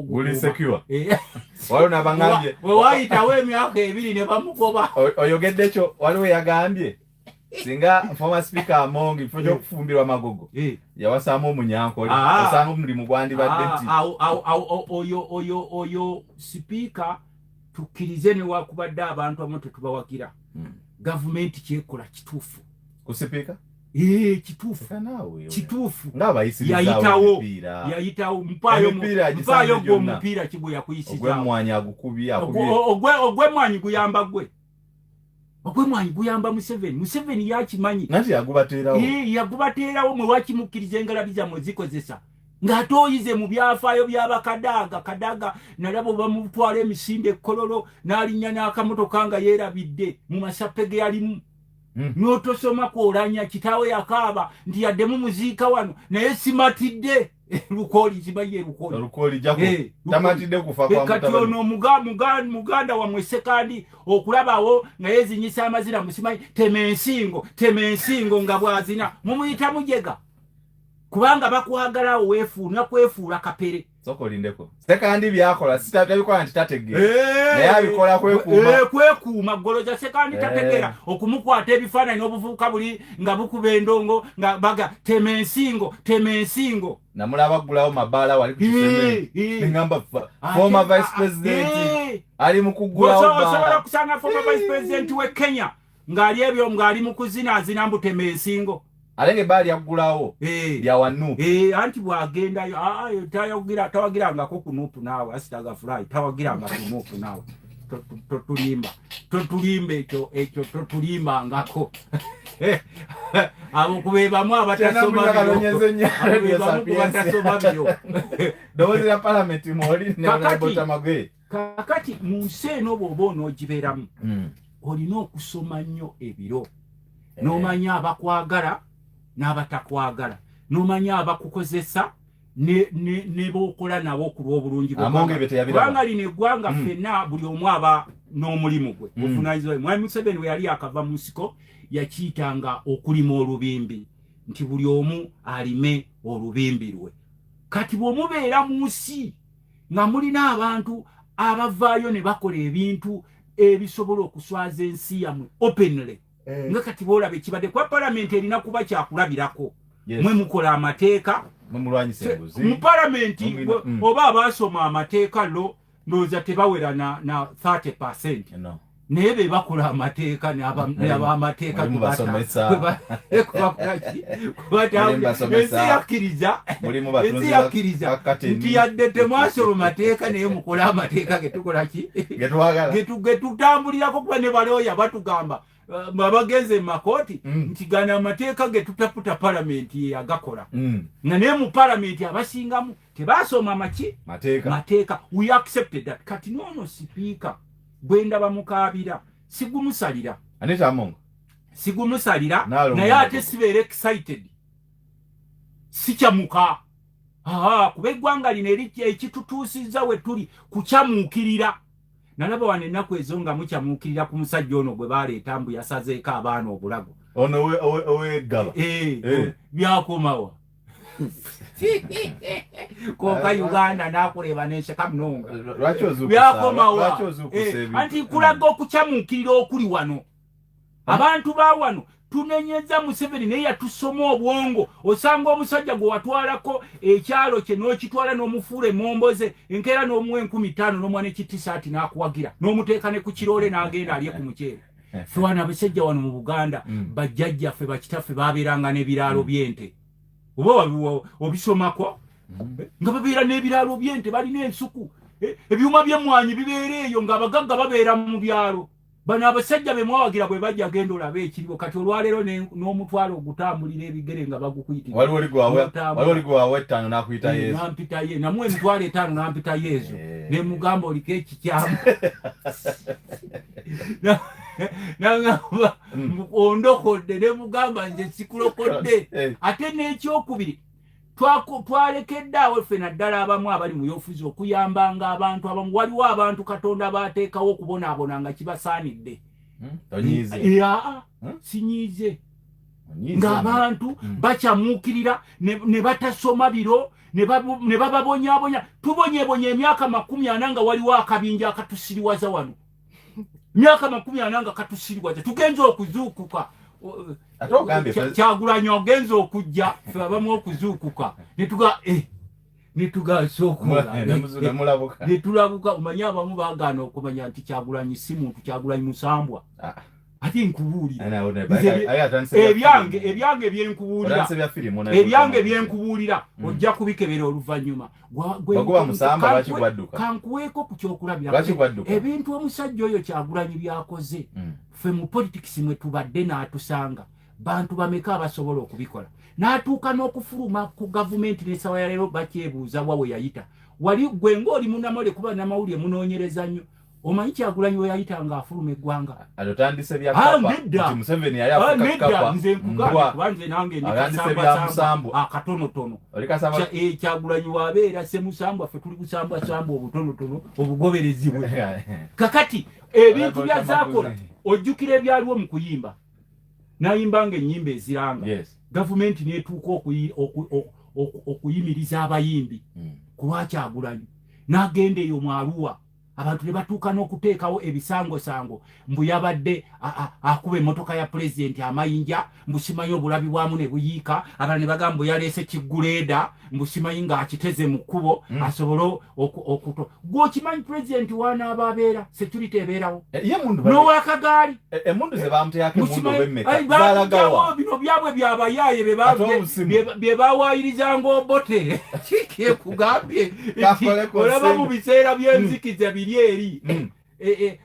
Wewayitawo emyaka 2 ne bamugoba. Oyogedde ekyo, waliwo yagambye singa former speaker Among kifo ky'okufumbirwa Magogo yawasaamu Omunyankole, osanga omulimu gwandibadde nti Oyo sipiika, tukkirize newakubadde abantu abamu tetubawagira, gavumenti kyekola kituufu. Ku sipiika? Kituufu, kituufu. Yayitawo, yayitawo. Mpaayo gwe omupiira ki gwe yakuyisizaawo? Ogwemwanyi guyamba gwe, ogwemwanyi guyamba Museveni. Museveni yakimanyi. Nanti yagubateerawo. Yagubateerawo. Mwe wakimukkiriza engalabi zammwe zikozesa ng'ate oyize mu byafaayo by'abakadaaga. Kadaga nalabo bamutwala emisinde ekkololo n'alinnya n'akamotoka nga yeerabidde mu masappe ge yalimu. N'otosoma kwolanya kitaawe yakaaba nti yadde mumuziika wano naye simatidde. Lukoli simanyi Lukoli. Lukoli jako Eh, tamatidde kufa kwa kati mutabani. Ono muganda wammwe Sekandi okulabawo nga yezinyisa amazina, musimanyi tema ensingo, tema ensingo, nga bwazina mumuyita mujega kubanga bakwagalawo weefuuna kwefuula kapere. Sooka olindeko. Sekandi byakola tabikola nti tategeera, naye abikola kwekuuma. Eh, kwekuuma goloza Sekandi tategeera okumukwata ebifaananyi n'obuvubuka buli nga bukuba endongo nga baga tema ensingo, tema ensingo. Namulaba aggulawo mabaala wali ku Kisementi, nengamba former vice president ali mu kuggulawo Osobola bbaala. Kusanga former vice president we Kenya ng'ali ebyo ng'ali mu kuzinaazina mbu tema ensingo. Ate nga ebbaala lyaggulawo lya wa NUP. Eh, anti bw'agendayo tawagirangako ku NUP naawe, asitagafulayi tawagiranga ku NUP naawe. Totulimba, totulimba, ekyo totulimbangako. Abo kubebamu abatasoma biro. Kalonyeze nnyo. Abo Radio bebamu ku Sapientia. batasoma biro. Ddoboozi lya palamenti mwoli ne Honorable Tamagwe. Kakati mu nsi eno bw'oba onoogibeeramu olina okusoma nnyo ebiro n'omanya abakwagala n'abatakwagala, n'omanya abakukozesa ne b'okola nabo ku lw'obulungi Amonge bw'eggwanga. ebyo teyabiraba. Kubanga lino eggwanga ffenna buli omu aba n'omulimu gwe, obuvunaanyizibwa bwe. Mwami Museveni bwe yali akava mu nsiko yakiyitanga okulima olubimbi, nti buli omu alime olubimbi lwe. Kati bw'omubeera mu nsi nga mulina abantu abavaayo ne bakola ebintu ebisobola okuswaza ensi yammwe openly, nga kati boolaba ekibadde kuba palamenti erina kuba kyakulabirako. Mwe mukola amateeka. Mwe mulwanyisa enguzi. Mu palamenti oba abaasoma amateeka lo ndowooza tebawera na 30%. No. Naye be bakola amateeka n'abamateeka. Mulimu basomesa. Mulimu basomesa. Ensi yakkiriza, Mulimu ensi batunzi yakkiriza ba kateni. nti yadde temwasoma mateeka naye mukole amateeka getukola ki? Getwagala. Getutambulirako, kuba ne balooya batugamba abagenze mu makooti nti gano amateeka getutaputa palamenti yeyagakola, nga naye mu palamenti abasingamu tebasoma maki? Mateeka. Mateeka. We accepted that. Kati noono sipiika gwendaba mukaabira sigumusalira. Anita Among. Sigumusalira. Naalongo. Naye ate sibeera excited, sikyamuka. Aha, kuba eggwanga lino ekitutuusizza we tuli kukyamuukirira. Nalaba wano ennaku ezo nga mukyamuukirira ku musajja ono gwe baleeta mbu yasazeeko abaana obulago. Ono oweggaba. Eh, Eh. byakomawa konka Uganda nakuleba nenseka munonga. Lwaki ozuukusa? Byakomawa? Lwaki ozuukusa Eh, ebintu? Anti nkulaga okukyamuukirira okuli wano. Abantu ba wano tunenyeza Museveni naye yatusoma obwongo. Osanga omusajja gwe watwalako ekyalo kye n'okitwala n'omufuula emomboze, enkeera n'omuwa 5,000 n'omuwa nekitisaati n'akuwagira n'omuteeka ne ku kiroole n'agenda alye ku muceere. Ffe wano abasajja wano mu Buganda, bajjajjaffe, bakitaffe babeeranga n'ebiraalo by'ente, oba obisomako nga babeera n'ebiraalo by'ente, balina ensuku. Eh, ebyuma by'emmwanyi bibeera eyo ng'abagagga babeera mu byalo. Bano abasajja be mwawagira bwe bajja genda olabe ekiriwo kati olwaleero n'omutwalo ogutambulira ebigere nga bagukuyitira. Waliwo oli N'otambula. Waliwo oli gwe wawa 5 n'akuyita Eh, Yesu. Nampita ye, namuwa 50,000 nampita Yesu. Eh. Nemugamba oliko ekikyamu. Nagamba ondokodde, nemugamba nze sikulokodde. Eh. Ate n'ekyokubiri twalekedde awo ffe naddala abamu abali mu byobufuzi okuyambanga abantu abamu. Waliwo abantu Katonda bateekawo okubonaabona nga kibasaanidde. Tonyiize. Eh, aa, Hmm? sinyiize. Onyiize. Ng'abantu bakyamuukirira ne batasoma biro ne bababonyaabonya. Tubonyebonya emyaka 40 nga waliwo akabinja akatusiriwaza wano, myaka 40 nga katusiriwaza. Tugenza okuzuukuka. Ate ogambye Kyagulanyi ogenza okujja ffe abamu okuzuukuka netuga eh, netugasookola Nemulabuka. Netulabuka. Omanye abamu bagaana okumanya nti Kyagulanyi si muntu, Kyagulanyi musambwa. Ah. Ate nkubuulira Nze ebyange byenkubuulira, Otandise bya firimu. Ebyange byenkubuulira ojja kubikebera oluvannyuma. Bwe guba musamba, lwaki gwadduka? Kankuweeko ku kyokulabira. Lwaki gwadduka? Ebintu omusajja oyo Kyagulanyi byakoze, ffe mu politics mwe tubadde n'atusanga bantu bameka abasobola okubikola n'atuuka n'okufuluma ku gavumenti? N'essawa ya leero bakyebuuza wa we yayita. Wali gwe ng'oli munnamawulire, kuba namawulire munoonyereza nnyo. Omanyi Kyagulanyi we yayita nga afuluma eggwanga? Otandise bya kapa nti Museveni yali afuka kapa. Nze nkugambye, kuba nze nange ndi kasambasamba akatonotono. Kyagulanyi wabeera semusambwa, ffe tuli busambwasambwa obutonotono obugoberezi bwe. Kakati ebintu byazaakola, ojjukira ebyaliwo mu kuyimba, nayimbanga ennyimba eziranga, gavumenti netuuka okuyimiriza abayimbi ku lwakyagulanyi, n'agenda eyo mu Arua, abantu ne batuuka n'okuteekawo ebisangosango mbu yabadde akuba emmotoka ya pulezidenti amayinja, mbu simanyi obulabi bwamu ne buyiika. Abalala ne bagamba mbu yaleese kiguleeda, mbu simanyi ng'akiteze mu kkubo asobole okuto. Gwe okimanyi pulezidenti wanaaba abeera, security ebeerawo n'owakagaali. Emundu ze bamuteekako, emundu oba emmeka? Zalagawa bino byabwe byabayaaye bye bawayirizanga Obote. Kikekugambye, olaba mu biseera by'enzikiza biri eri,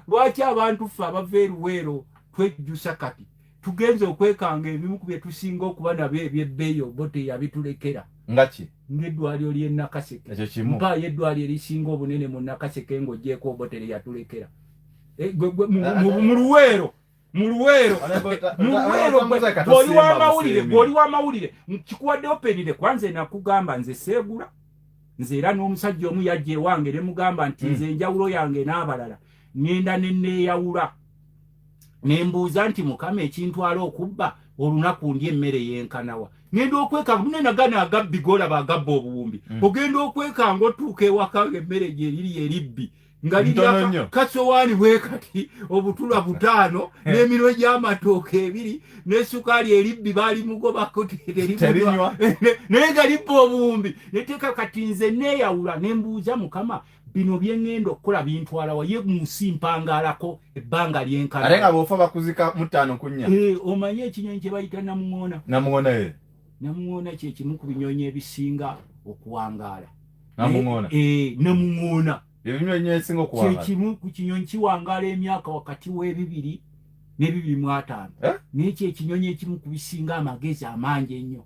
lwaki abantu ffe abava eruweero twejjusa? Kati tugenze okwekanga ebimu ku bye tusinga okuba nabyo ebyebbeeyi Obote yabitulekera. Ngaki? Ng'eddwaliro ly'e Nakaseke. Mpaayo eddwaliro erisinga obunene mu Nakaseke ng'ogyeko Obote lye yatulekera mu Luweero. Mu Luweero gwoli wamawulire, gwoli wamawulire, kikuwadde openire. Kwanze nakugamba, nze seegula nze, era n'omusajja omu yajja ewange ne mugamba nti nze enjawulo yange n'abalala, ŋŋenda ne neeyawula, ne mbuuza nti, Mukama, ekintwala okubba olunaku ndi emmere yenkanawa? Ŋŋenda okwekanga munene gano agabbi golaba agabba obuwumbi, ogenda okwekanga otuuka ewaka nga emmere gyeriri eribbi nga liri kasowaani bwe kati, obutula 5 n'eminwe gy'amatooke 2 n'esukaali. Eribbi baalimugobako, naye nga libba obuwumbi neteeka. Kati nze neeyawula ne mbuuza Mukama, bino bye ŋŋenda okukola bintwala wa? Ye mu nsi mpangalako ebbanga lyenkana? Ate nga bw'ofa bakuzika mu 5 ku 4. Omanye ekinyonyi kye bayita namuŋoona? Namuŋoona ye. Namuŋoona kye kimu ku binyonyi ebisinga okuwangaala. Namuŋoona? Namuŋoona. Ebinyonyi ebisinga okuwangaala? Kyekimu ku kinyonyi kiwangaala emyaka wakati w'ebibiri n'ebibiri mu ataano. Naye kyekinyonyi ekimu ku bisinga amagezi amangi ennyo,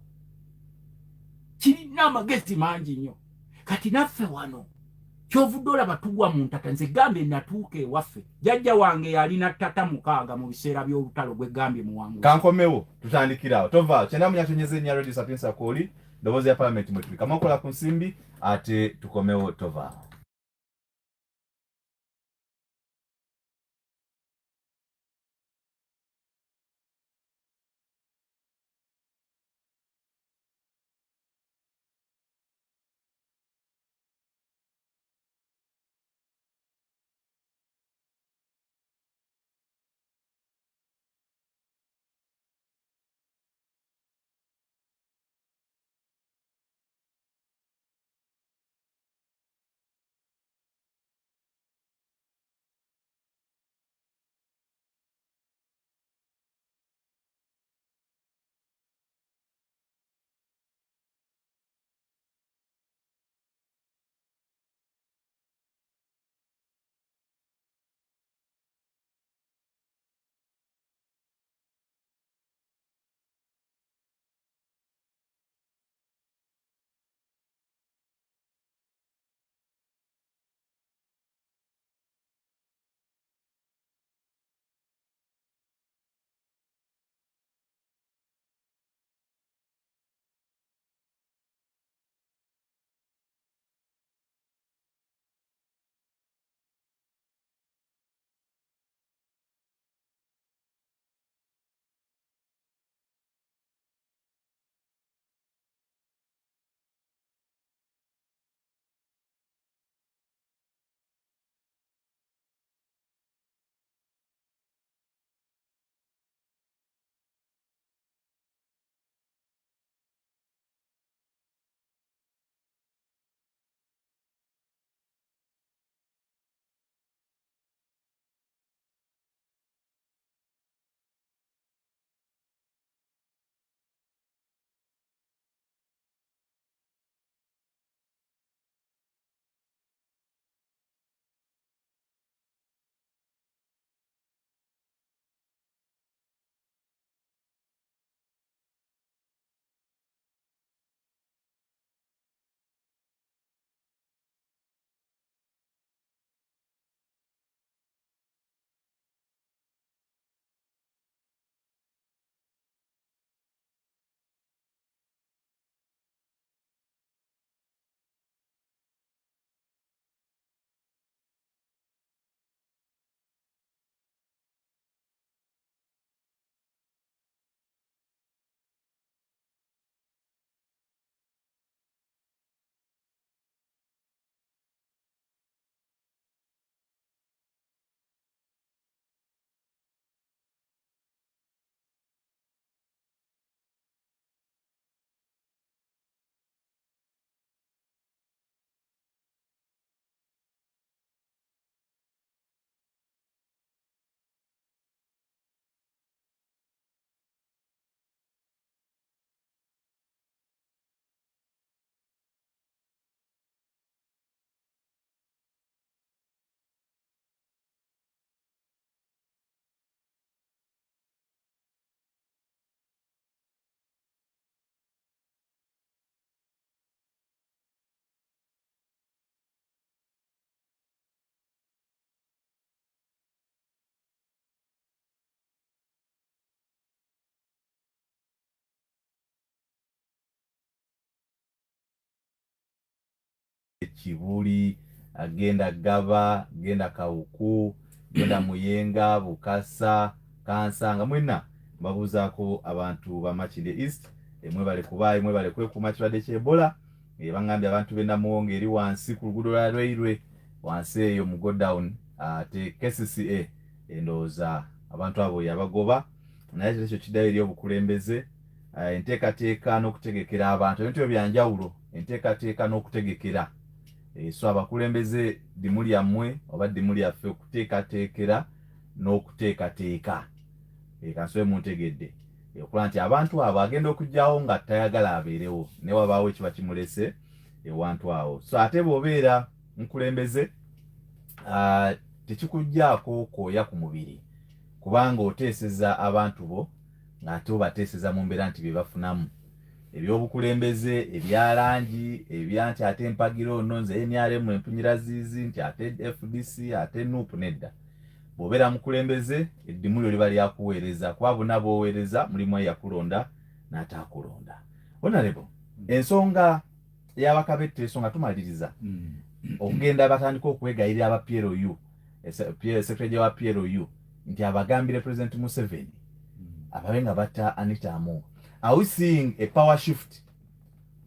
kirina amagezi mangi nnyo. Kati naffe wano kyovudde olaba tugwa mu ntata. Nze gambye, natuuka ewaffe, jjajja wange yalina ttata 6 mu biseera by'olutalo, gwe gambye muwanguzi. Kankomewo tutandikirawo, tovaawo. 90.4 Radio Sapientia kwoli ndowooza ya palamenti mwe tuli kamakola ku nsimbi, ate tukomewo, tovaawo. Kibuli, genda Gaba, genda Kawuku, genda Muyenga, Bukasa, Kansanga, mwenna mbabuuzaako abantu ba Makindye East. Mwebale kubaayo, mwebale kwekuuma kirwadde kya Ebola. Baŋŋambye abantu b'e Namuwongo eri wansi ku luguudo lwa railway wansi eyo mu godown, ate KCCA endowooza abantu abo yabagoba, naye ekyo kiddayo eri obukulembeze, enteekateeka n'okutegekera abantu. Ebintu ebyo byanjawulo, enteekateeka n'okutegekera. So abakulembeze, ddimu lyammwe oba ddimu lyaffe okuteekateekera n'okuteekateeka. Kansobe muntegedde okulaba nti abantu abo agenda okugyawo nga tayagala abeerewo, ne wabaawo ekiba kimulese ewantu awo. So ate bw'obeera mukulembeze, tekikugjaako kwoya ku mubiri, kubanga oteeseza abantu bo ng'ate obateeseza mu mbeera nti bye bafunamu ebyobukulembeze ebya langi, ebya nti ate empagira ono nze NRM empunyira ziizi, nti ate FDC, ate NUP. Nedda, bw'obeera mukulembeze eddimu lyo liba lyakuweereza, kuba bonna b'oweereza mulimu eyakulonda n'ataakulonda. Honorable, ensonga y'abakabette, ensonga tumaliriza okugenda batandika okwegayirira aba PLU, secretary wa PLU, nti abagambire President Museveni ababe nga batta Anita Among. Are we seeing a power shift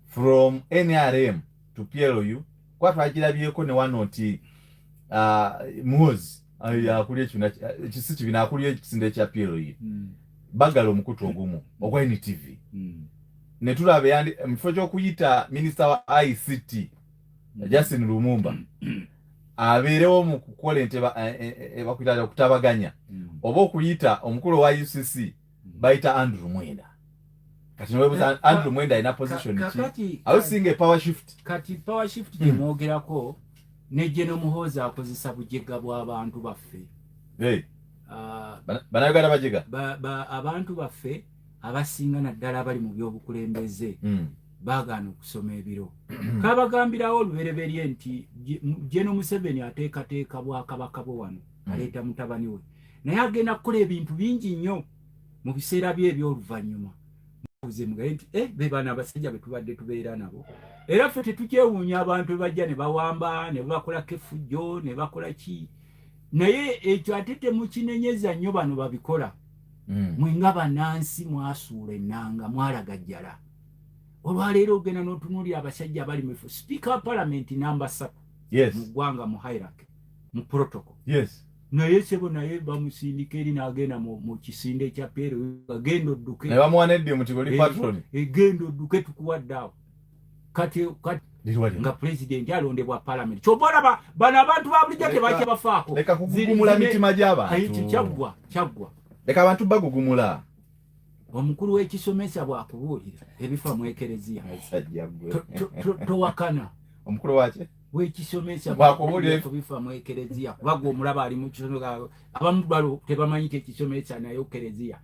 from NRM to PLU? Kuba twagirabyeko ne wano nti Muhoozi akulya ekibiina, kisi kibiina, akulya ekisinde ekya PLU, bagala omukutu ogumu ogwa NTV, ne tulaba mu kifo ky'okuyita minisita wa ICT Justin Lumumba abeerewo mu kukola enteba bakuyita okutabaganya, oba okuyita omukulu wa UCC, bayita Andrew Mwenda. Kati newebuza, Andrew Mwenda alina position ki? Kakati Are we seeing a power shift? Kati power shift gyemwogerako, ne General Muhoozi akozesa bujega bw'abantu baffe. Hey, Ah, Bannayuganda bajega. Abantu baffe abasinga, naddala abali mu byobukulembeze, baagaana okusoma ebiro. Kabagambirawo olubereberye nti General Museveni ateekateeka bwakabaka bwe wano, aleeta mutabani we, naye agenda kukola ebintu bingi nnyo mu biseera bye ebyoluvannyuma. Mubuuze mugaye nti be bano abasajja be tubadde tubeera nabo, era ffe tetukyewuunya abantu be bajja ne bawamba ne babakolako effujjo ne bakola ki, naye ekyo ate temukinenyeza nnyo, bano babikola. Mwe nga bannansi mwasuula ennanga, mwalagajjala. Olwaleero ogenda n'otunuulira abasajja abali mu bifo, sipiika wa palamenti namba 3 mu ggwanga mu hierarchy, mu protocol, naye sebo, naye bamusindika eri n'agenda mu kisinde ekya PLU, genda odduke. Ne bamuwa neddi mu kigoli patron. Genda odduke, tukuwadde awo. Kati Liriwa lino? Nga pulezidenti alondebwa palamenti, kyova olaba bano abantu ba bulijjo tebakyebafaako. Leka kugugumula mitima Ayi, gy'abantu. Kyaggwa, kyaggwa. Leka abantu bagugumula. Omukulu w'ekisomesa bw'akubuulira ebifa mu ekereziya, Musajja gwe. Towakana. Omukulu waki? W'ekisomesa. Bw'akubuulira ku bifa mu ekereziya, kuba gwe omulaba ali mu kisomesa, abamu balo tebamanyi kyekisomesa, naye ekereziya,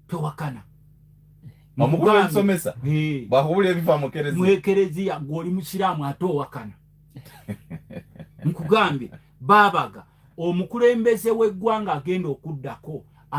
towakana. Omukulu Mugambe. w'ekisomesa bw'akubuulira ebifa mu Mu kereziya. Ekereziya, gw'oli musiraamu ate owakana. Nkugambye, baabaga omukulembeze w'eggwanga agenda okuddako.